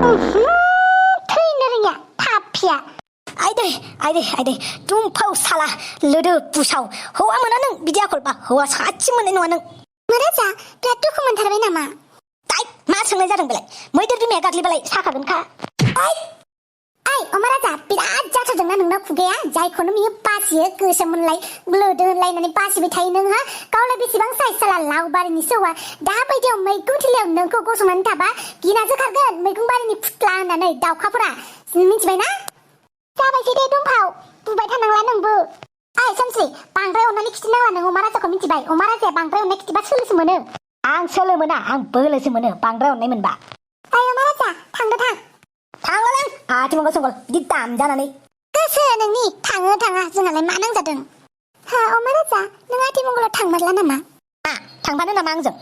थैनो रोङा थाफिया आइदै दुमफाव साला लोदो बुसाव हौवा मोना नों बिदि आखलबा हौवा साथि मोननाय नङा नों महाराजा बिराद दुखु मोनथारबाय नामा मा सोंनाय जादों बेलाय मैदेर बिमाया गाग्लिबालाय साखागोनखा महाराजा बिराद जाथारदोंना नोंना खुगाया जायखौनो बियो बासियो गोसोमोनलाय लोदो होनलायनानै बासिबाय थायो नोंहा गावलाय बेसेबां साइज साला लाव बारिनि सौआ दा बायदियाव मैगं थिलियाव नोंखौ गसंनानै थाबा गिनासो खारगोन मैगं बारिनि फुथ्ला होननानै दाउखाफोरा मिथिबायना जाबायसै दे दुमफाव बुंबाय थानांला नोंबो सानस्रि बांद्राय अननानै खिथिनांला नों अमा राजाखौ मिथिबाय अमा राजाया बांद्राय अननाय खिथिबा सोलोसो मोनो आं सोलो मोना आं बोलोसो मोनो बांद्राय अननाय मोनबा अमा राजा थांदो थांलालां आथिमंगल संगल बिदि दाम जानानै गोसो नोंनि थाङो थाङा जोंहालाय मा नांजादों अमा राजा नों आथिमंगलाव थांमारला नामा थांफानो नामा आंजों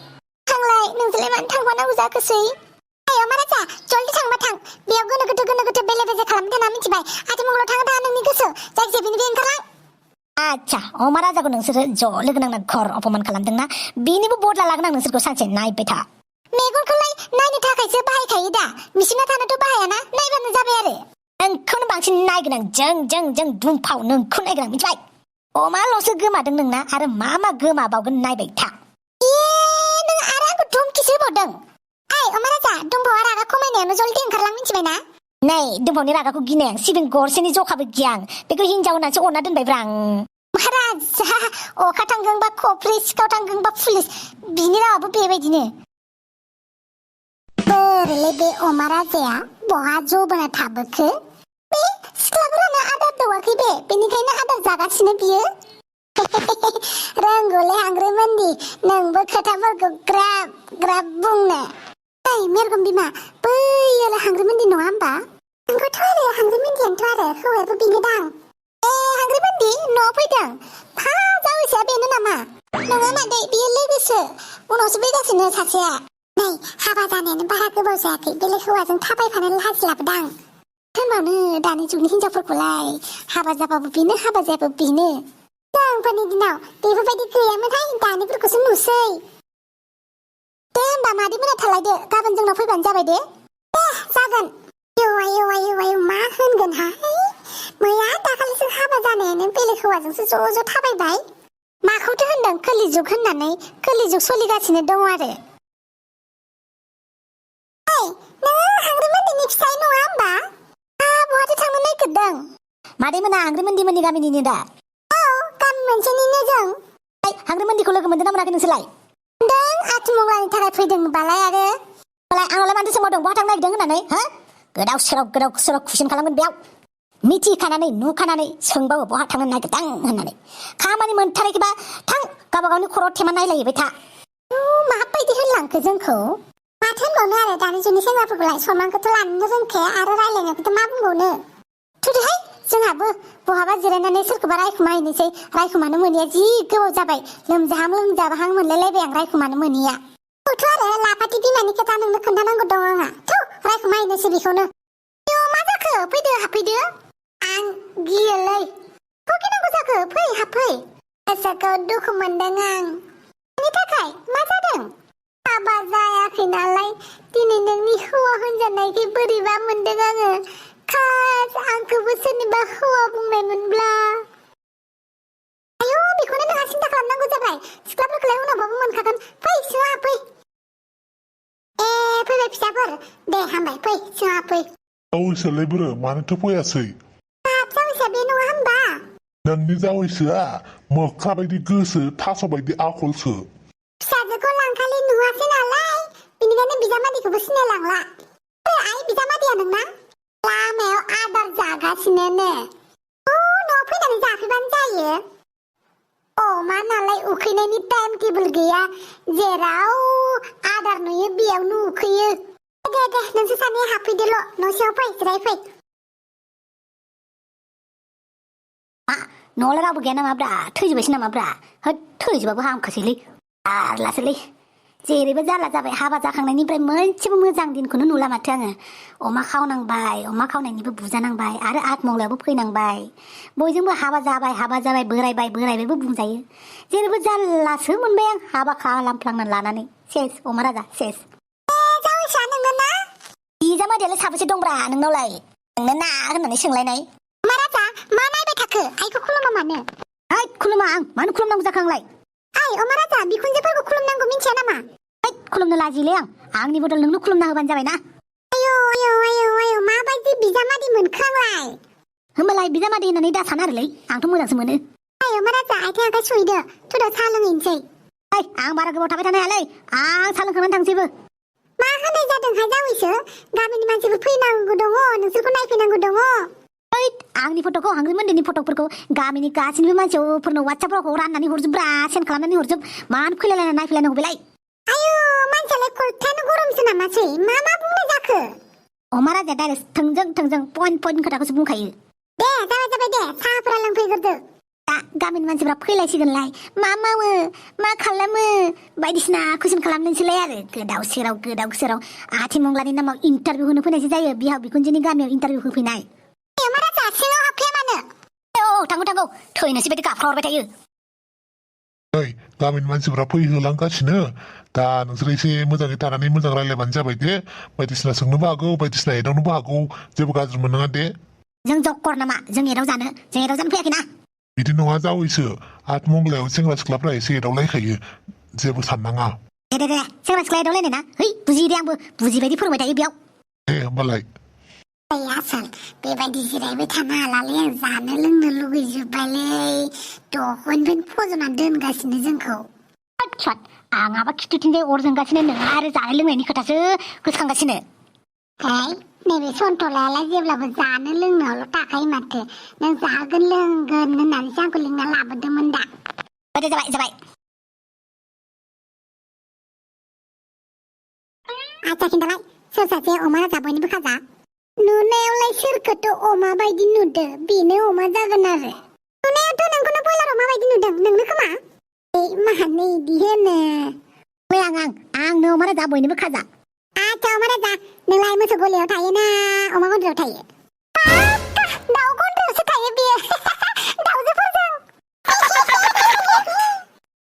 थांलाय नोंजोंलाय मानो थांफानांगौ जाखोसै अमा राजा जल्दि थांबा थां बेयाव गोनो गोथो बेले बेजे खालामबाय थाना मिथिबाय आथिमंगलाव थाङो थाङा नोंनि गोसो जायखिजाया बेनिफ्राय ओंखारलां आच्छा अमा राजाखौ नोंसोरो ज' लोगो नांना घर अपमान खालामदोंना बेनिबो बदला लागोन आं नोंसोरखौ सानसे नायबाय था मेगनखौलाय नायनो थाखायसो बाहायखायो दा मिसिना थानोथ' बाहायाना नायबानो जाबाय आरो नोंखौनो बांसिन नायगोन आं जों दुमफाव नोंखौ नायगोन आं मिथिबाय अमाल'सो गोमादों नोंना आरो मा गोमाबावगोन नायबाय था नों आरो आंखौ धमकिसो होबावदों अमा राजा दुमफावा रागा खमायनायावनो जल्दि ओंखारलां मिथिबायना नै दुमफावनि रागाखौ गिनाय आं सिबिं गरसेनि जखाबो गिया आं बेखौ हिनजाव होननानैसो अरना दोनबायब्रा आं महाराजा अखा थांगोंबा खफ्रि सिखाव थांगोंबा पुलिस बिनि रावाबो बेबायदिनो बोरैलै बे अमा राजाया बहा जबोना थाबोखो बे सिख्लाफोरानो आदार दौवाखै बे बेनिखायनो आदार जागासिनो बियो रोंगौलै हांग्रिमोनदि नोंबो खोथाफोरखौ ग्राब बुंनो मेरगम बिमा बैयालाय हांग्रिमोनदि नङा होमबा नोंखौथ' आरो हांग्रिमोनदियानोथ' आरो हौवायाबो बेनो दां हांग्रिमोनदि न'आव फैदों जावैसोआ बेनो नामा नङा मादै बियो लोगोसो उनावसो फैगासिनो सासेया नै हाबा जानायानो बारा गोबाव जायाखै बेलेग हौवाजों थाबायफानो लाजि लाबोदां होनबानो दानि जुगनि हिनजावफोरखौलाय हाबा जाबाबो बेनो हाबा जायाबो बेनो जोंफोरनि दिनाव बेफोरबायदि गैयामोनहाय दानिफोरखौसो नुसै दे होमबा मादैमोना थालायदो गाबोन जोंनाव फैबानो जाबाय दे जागोन आयौ मा होनगोनहाय मैया दाखालिसो हाबा जानायानो बेलेग हौवाजोंसो ज' थाबायबाय माखौथो होनदों कलिजुग होननानै कलिजुग सोलिगासिनो दङ आरो नों हांग्रिमोनदिनि फिसाय नङा होमबा बहाथो थांनो नागिरदों मादैमोना हांग्रिमोनदिमोननि गामिनिनो दा गामि मोनसेनिनो जों हांग्रिमोनदिखौ लोगो मोनदों ना मोनाखै नोंसोरलाय आथिमंगलानि थाखाय फैदोंबालाय आरो आंनावलाय मानोथो सोंबावदों बहा थांनो नागिरदों होननानै गोदाव सोराव कुइसन खालामगोन बेयाव मिथिखानानै नुखानानै सोंबावो बहा थांनो नागिरदों होननानै खामानि मोनथाराखैबा थां गावबा गावनि खर'आव थेमा नायलायहैबाय था माबायदि होनलांखो जोंखौ माथो होनबावनो आरो दानि जुगनि सेंग्राफोरखौलाय सनमानखौथ' लानोनो रोंखाया आरो रायलायनायखौथ' मा बुंबावनो थुदोहाय जोंहाबो बहाबा जिरायनानै सोरखौबा रायखुमाहैनोसै रायखुमानो मोनैया जि गोबाव जाबाय लोमजाहां मोनलायलायबाय आं रायखुमानो मोनैया थ' आरो लाफाथि बिमानि खोथा नोंनो खोन्थानांगौ दं आंहा रायखुमाहैनोसै बेखौनो मा जाखो फैदो हाबफैदो आं गियोलै गिनांगौ जाखो फै हाबफै गोसोखौ दुखु मोनदों आं बेनि थाखाय मा जादों हाबा जायाखै नालाय दिनै नोंनि हौवा होनजानायखाय बोरैबा मोनदों आङो खास आंखौबो सोरनिबा हौवा बुंनायमोनब्ला आयौ बेखौनो नोंहा सिन्था खालामनांगौ जाबाय सिख्लाफोरखौलाय उनावबाबो मोनखागोन फै सिङाव हाबफै फैबाय फिसाफोर दे हामबाय फै सिङाव हाबफै जावैसोलाय बोरो मानोथो फैयासै जावैसोआ बे नङा होमबा नोंनि जावैसोआ मोख्रा बायदि गोसो थास' बायदि आखलसो फिसाजोखौ लांखालि नुवासै नालाय बेनिखायनो बिजामादैखौबो सिनायलांला आइ बिजामादैया नोंना लामायाव आदार जागासिनो न'आव फैनानै जाफैबानो जायो अमा नालाय उखैनायनि टाइम टेबोल गैया जेराव आदार नुयो बेयावनो उखैयो दे नोंसोर सानैया हाबफैदोल' न' सिङाव फै जिरायफै न'आवलाय रावबो गैया नामाब्रा थैजोबबायसो नामाब्रा थैजोबाबो हामखासैलै आरलासोलै जेरैबो जारला जाबाय हाबा जाखांनायनिफ्राय मोनसेबो मोजां दिनखौनो नुला माथो आङो अमा खावनायनिबो बुजानांबाय आरो आत्मंगलायावबो फैनांबाय बयजोंबो हाबा जाबाय बोरायबायबो बुंजायो जेरैबो जारलासो मोनबाय आं हाबा खालामफ्लांना लानानै सेस अमा राजा सेस बिजामादै बायदियालाय साबेसे दंब्रा नोंनावलाय नोंनो ना होननानै सोंलायनाय अमा राजा मा नायबाय थाखो आइखौ खुलुमा मानो ओइ खुलुमा आं मानो खुलुमनांगौ जाखो आंलाय ओइ अमा राजा बिखुनजोफोरखौ खुलुमनांगौ मिन्थिया नामा ओइ खुलुमनो लाजियोलै आंनि बदल नोंनो खुलुमना होबानो जाबाय ना आयौ माबायदि बिजामादै मोनखो आंलाय होमबालाय बिजामादै होननानै दा सान आरोलै आंथ' मोजांसो मोनो आयौ अमा राजा आथिं आखाइ सुहैदो थुदो साहा लोंहैनोसै ओइ आं बारा गोबाव थाबाय थानो हायालै आं साहा लोंखांनानै थांसैबो मा होनाय जादोंहाय जावैसो गामिनि मानसिफोर फैनांगौ दङ नोंसोरखौ नायफैनांगौ दङ ओइ आंनि फट'खौ हांग्रि मोन्दैनि फट'फोरखौ गामिनि गासैनिबो मानसिफोरनो वाट्सएपफोराव राननानै हरजोबब्रा सेन्ड खालामनानै हरजोब मानो फैलायलायना नायफैलायनांगौ बेलाय आयौ मानसियालाय खलथायानो गरमसो नामासै मा बुंनाय जाखो अमा राजाया डाइरेक्ट थोंजों पइन्ट खोथाखौसो बुंखायो दे जाबाय दे साहाफोरा लोंफैग्रोदो दा गामिनि मानसिफ्रा फैलायसिगोनलाय मा मावो मा खालामो बायदिसिना कुइसन खालामनोसैलाय आरो गोदाव सोराव आथिमंग्लानि नामाव इन्टारभिउ होनो फैनायसो जायो बिहाव बिखुनजोनि गामियाव इन्टारभिउ होफैनाय अमा राजा सिङाव हाबफैया मानो औ थांगौ थैनोसै बायदि गाबख्रावहरबाय थायो नै गामिनि मानसिफ्रा फैहोलांगासिनो दा नोंसोर एसे मोजाङै थानानै मोजां रायलायबानो जाबाय दे बायदिसिना सोंनोबो हागौ बायदिसिना एदावनोबो हागौ जेबो गाज्रि मोननाङा दे जों जक्कर नामा जों एदाव जानो फैयाखैना बिदि नङा जावैसो आतमंगलायाव सेंग्रा सिख्लाफ्रा एसे एदावलायखायो जेबो साननाङा दे सेंग्रा सिख्ला एदावलायनाय ना है बुजियो दे आंबो बुजिबायदि फोरोंबाय थायो बेयाव दे होमबालाय आसल बेबायदि जिरायबाय थानो हालालै आं जानो लोंनो लुगैजोब्बायलै दहयनिफ्रायनो फज'ना दोनगासिनो जोंखौ आंहाबा खिथुथिंजाय अर जोंगासिनो नोंहा आरो जानाय लोंनायनि खोथासो गोसोखांगासिनो नैबे सन्थलायालाय जेब्लाबो जानो लोंनोल' थाखायो माथो नों जागोन लोंगोन होननानैसो आंखौ लिंना लाबोदोंमोन दा दे जाबाय आচ্ছা खिन्थालाय सोर सासे अमा राजा बयनिबो खाजा नुनायावलाय सोरखौथ' अमा बायदि नुदो बेनो अमा जागोन आरो नुनायावथ' नोंखौनो बयलार अमा बायदि नुदों नोंनो खोमा मानो इदि होनो आंनो अमा राजा बयनिबो खाजा आচ্ছা अमा राजा नोंलाय मोसौ गलियाव थायो ना अमा गन्द्रायाव थायो दाउ गन्द्रायावसो थायो बियो दाउजोफोरजों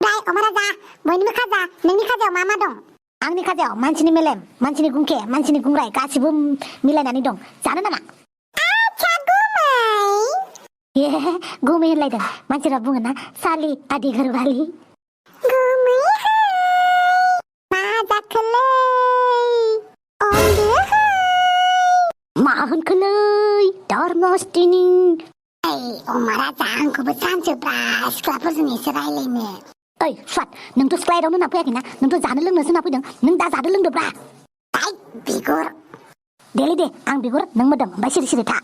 ओमफ्राय अमा राजा बयनिबो खाजा नोंनि खाजायाव मा दं आंनि खाजायाव मानसिनि मेलेम मानसिनि गुंखे मानसिनि गुंग्राय गासिबो मिलायनानै दं जानो नामा आচ্ছা गुमै होनलायदों मानसिफ्रा बुङो ना सालि आदि घरवाली गुमै मा जाखोलै मा होनखोलै धर्मस्थिनि अमा राजा आंखौबो सानसोब्रा सिख्लाफोरजों एसे रायलायनो ओइ स्वाट नोंथ' स्लाइडआवनो होना फैयाखैना नोंथ' जानो लोंनोसो होना फैदों नों दा जादो लोंदोब्रा बिगुर दे आं बिगुर नों मोदोम ओमफ्राय सिरि था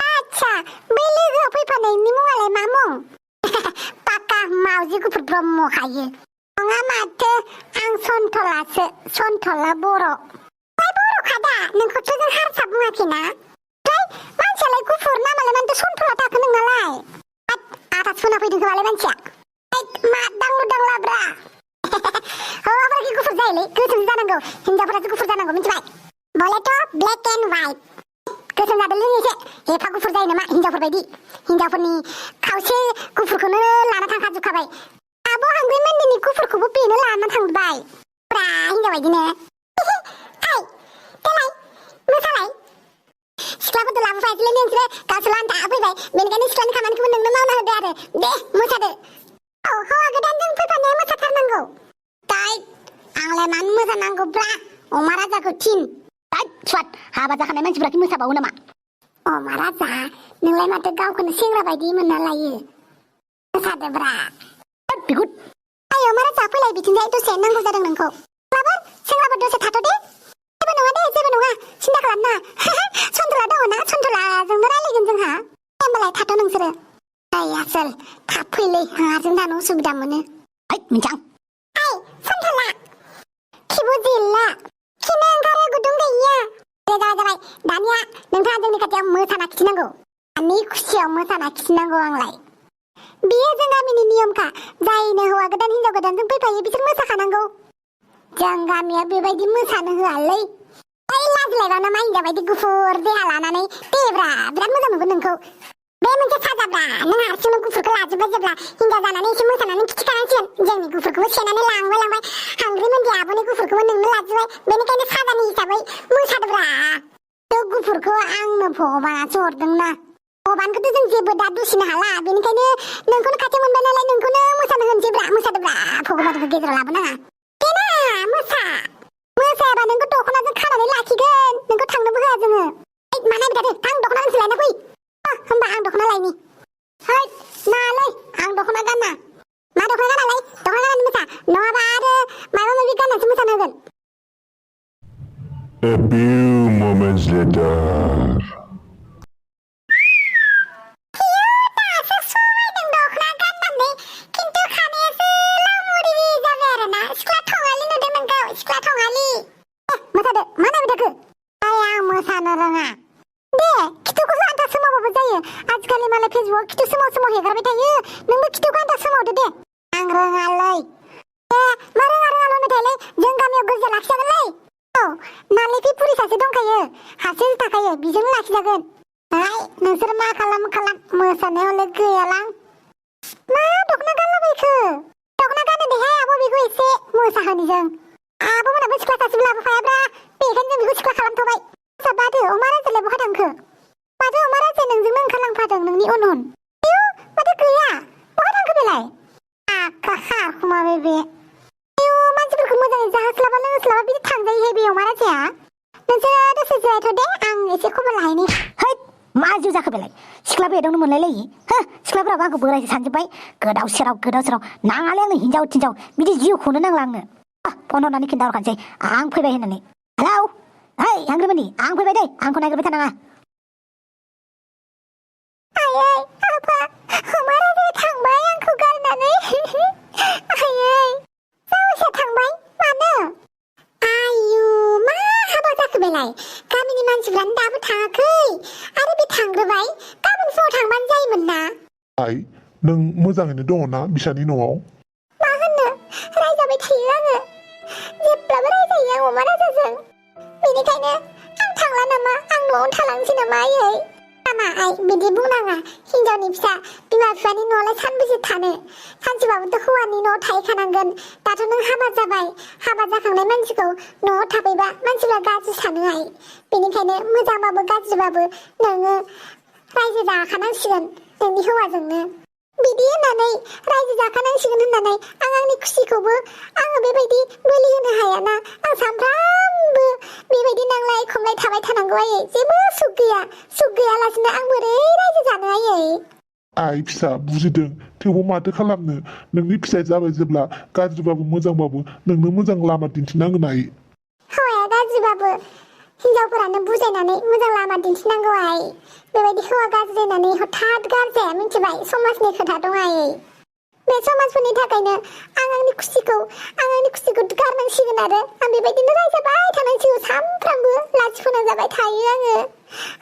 आच्छा बै लोगोआव फैफानायनि मुङालाय मा मुं पाका मावजि गुफुर ब्रह्म खायो नङा माथो आं सन्थलासो सन्थला बर' बर'खादा नोंखौथ' जों हारसा बुङाखैना ओमफ्राय मानसियालाय गुफुर नामालाय मानोथो सन्थला थाखो नोंनालाय आथा सुना फैदों खोमालाय मानसिया मा दांलाब्रा हौवाफोरा गुफुर जायोलै गोसोम जानांगौ हिनजावफोरासो गुफुर जानांगौ मिथिबाय बलेथ' ब्लेक एन्ड व्हाइट गोसोम जादों एसे एफा गुफुर जायो नामा हिनजावफोर बायदि हिनजावफोरनि खावसे गुफुरखौनो लाना थांखाजोबखाबाय आब' हांग्रि मोन्दैनि गुफुरखौबो बेनो लाना थांबाय ब्रा हिनजाव बायदिनो देलाय मोसालाय सिख्लाफोरखौ लाबोफायाखैलै नोंसोरो गावसोर लाना फैबाय बेनिखायनो सिख्लानि खामानिखौबो नोंनो मावना होदो आरो दे मोसादो हौवा गोदानजों फैफानाया मोसाथारनांगौ आंलाय मानो मोसानांगौब्रा अमा राजाखौ थिन स्वाट हाबा जाखानाय मानसिफ्रा मोसाबावो नामा अमा राजा नोंलाय माथो गावखौनो सेंग्रा बायदि मोनना लायो मोसादोब्रा बिगुर अमा राजा फैलाय बिथिंजाय दसे नांगौ जादों नोंखौ सेंग्राफोर दसे थाथ' दे जेबो नङा सिन्था खालामना सन्थला दङ ना सन्थलाजोंनो रायलायगोन जोंहा होमबालाय थाथ' नोंसोरो आसल थाब फैलै हारसिं थानो उसुबिदा मोनो मिन्थां सन्थला खिबु जिल्ला खिनो ओंखारो गुदुं गैया दे जाबाय दानिया नोंथाङा जोंनि खाथियाव मोसाना खिथिनांगौ आंनि खुसियाव मोसाना खिथिनांगौ आंलाय बियो जों गामिनि नियमखा जायनो हौवा गोदान हिनजाव गोदानजों फैफायो बिसोर मोसाखानांगौ जों गामियाव बेबायदि मोसानो होआलै लाजिलायबाव नामा हिनजाव बायदि गुफुर देहा लानानै देब्रा बिराद मोजां मोनगोन नोंखौ बे मोनसे साजाब्रा नों हारसिंनो गुफुरखौ लाजोब्बाय जेब्ला हिनजाव जानानै एसे मोसानानै खिथिखानांसिगोन जोंनि गुफुरखौबो सेनानै लांबाय हांग्रि मोनदि आब'नि गुफुरखौबो नोंनो लाजोब्बाय बेनिखायनो साजानि हिसाबै मोसादोब्रा गुफुरखौ आंनो भगबानासो हरदोंना भगबानखौथ' जों जेबो दा दुसिनो हाला बेनिखायनो नोंखौनो खाथियाव मोनबाय नालाय नोंखौनो मोसानो होनोसैब्रा मोसादोब्रा भगबानखौ गेजेराव लाबोनाङा देना मोसायाबा नोंखौ दख'नाजों खानानै लाखिगोन नोंखौ थांनोबो होआ जोङो माना बिदादो थां दख'ना गांसे लायना फै होमबा आं दख'ना लायनि है नालै आं दख'ना गाना मा दख'ना गानालाय दख'ना गाननानै मोसा नङाबा आरो माबा माबि गाननासो मोसानो होगोन A few moments later. मोसानो रोङा दे खिथुखौसो आन्था सोमावबाबो जायो आजिखालि मालाय फेसबुकआव खिथु सोमाव हेगारबाय थायो नोंबो खिथुखौ आन्था सोमावदो दे आं रोङालै ए मा रोङाल' मेथाइलै जों गामियाव गोरजिया लाखिजागोनलै औ नालेंखर पुरि सासे दंखायो हारसिं थाखायो बिजोंनो लाखिजागोन नोंसोर मा खालाम मोसानायावलाय गैयालां मा दख'ना गानलाबायखो दख'ना गानो देहाय आब' बेखौ एसे मोसाहोनि जों आब' मोनाबो सिख्ला सासेबो लाबोफायाब्रा बेखायनो जों बेखौ सिख्ला खालामथ'बाय बादो अमा राजालाय बहा थांखो माथो अमा राजाया नोंजोंनो ओंखारलांफादों नोंनि उन आयौ माथो गैया बहा थांखो बेलाय आखा खुमा बे आयौ मानसिफोरखौ मोजाङै जाहोस्लाबा लोंहोस्लाबा बिदि थांजायोहाय बे अमा राजाया नोंसोरो दसे जिरायथ' दे आं एसे खबर लाहैनि है मा जिउ जाखो बेलाय सिख्लाबो एदावनो मोनलायलायि हो सिख्लाफोराबो आंखौ बोरायसो सानजोब्बाय गोदाव सेराव नाङालै आंनो हिनजाव थिनजाव बिदि जिउखौनो नांला आंनो फन हरनानै खिन्थाहरखानोसै आं फैबाय होननानै हेलौ है हांग्रिमोननि आं फैबाय दै आंखौ नागिरबाय थानाङा आयै आफा अमा राजाया थांबाय आंखौ गारनानै आयै जावैसो थांबाय मानो आयु मा हाबा जाखो बेलाय गामिनि मानसिफ्रानो दाबो थाङाखै आरो बे थांग्रोबाय गाबोन फुङाव थांबानो जायोमोन ना आइ नों मोजाङैनो दङ ना बिसानि न'आव मा होननो रायजाबाय थायो आङो जेब्लाबो रायजायो आं अमा राजाजों बेनिखायनो आं थांला नामा आं न'आवनो थालांसै नामा आयै नामा आइ बिदि बुंनाङा हिनजावनि फिसा बिमा बिफानि न'आवलाय सानबेसे थानो सानसेबाबोथ' हौवानि न'आव थाहैखानांगोन दाथ' नों हाबा जाबाय हाबा जाखांनाय मानसिखौ न'आव थाफैबा मानसिफ्रा गाज्रि सानो आइ बेनिखायनो मोजांबाबो गाज्रिबाबो नोङो रायजो जाखानांसिगोन नोंनि हौवाजोंनो बिदि होननानै रायजो जाखानांसिगोन होननानै आं आंनि खुसिखौबो आङो बेबायदि बोलि होनो हायाना आं सानफ्रामबो बेबायदि नांलाय खमलाय थाबाय थानांगौ आयै जेबो सुख गैयालासिनो आं बोरै रायजो जानो आयै आइ फिसा बुजिदों थेवबो माथो खालामनो नोंनि फिसाया जाबाय जेब्ला गाज्रिबाबो मोजांबाबो नोंनो मोजां लामा दिन्थिनांगोन आइ हौवाया गाज्रिबाबो हिनजावफोरानो बुजायनानै मोजां लामा दिन्थिनांगौ आइ बेबायदि हौवा गाज्रि होननानै हथात गारजाया मिथिबाय समाजनि खोथा दं आयै बे समाजफोरनि थाखायनो आं आंनि खुसिखौ गारनांसिगोन आरो आं बेबायदिनो रायजाबाय थानांसिगौ सानफ्रामबो लाजि फोनांजाबाय थायो आङो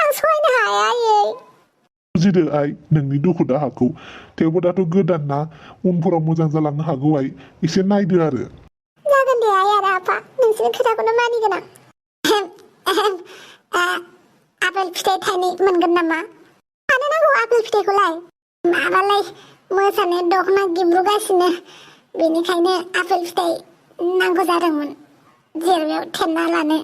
आं सहायनो हाया आयै बुजिदो आइ नोंनि दुखु दाहाखौ थेवबो दाथ' गोदान ना उनफोराव मोजां जालांनो हागौ आइ एसे नायदो आरो जागोन दे आइ आरो आफा नोंसोरनि खोथाखौनो मानिगोन आं आपेल फिथाइ थाइनै मोनगोन नामा मानो नांगौ आपेल फिथाइखौलाय माबालाय मोसानो दख'ना गिब्रुगासिनो बेनिखायनो आपेल फिथाइ नांगौ जादोंमोन जेरबायाव थेबना लानो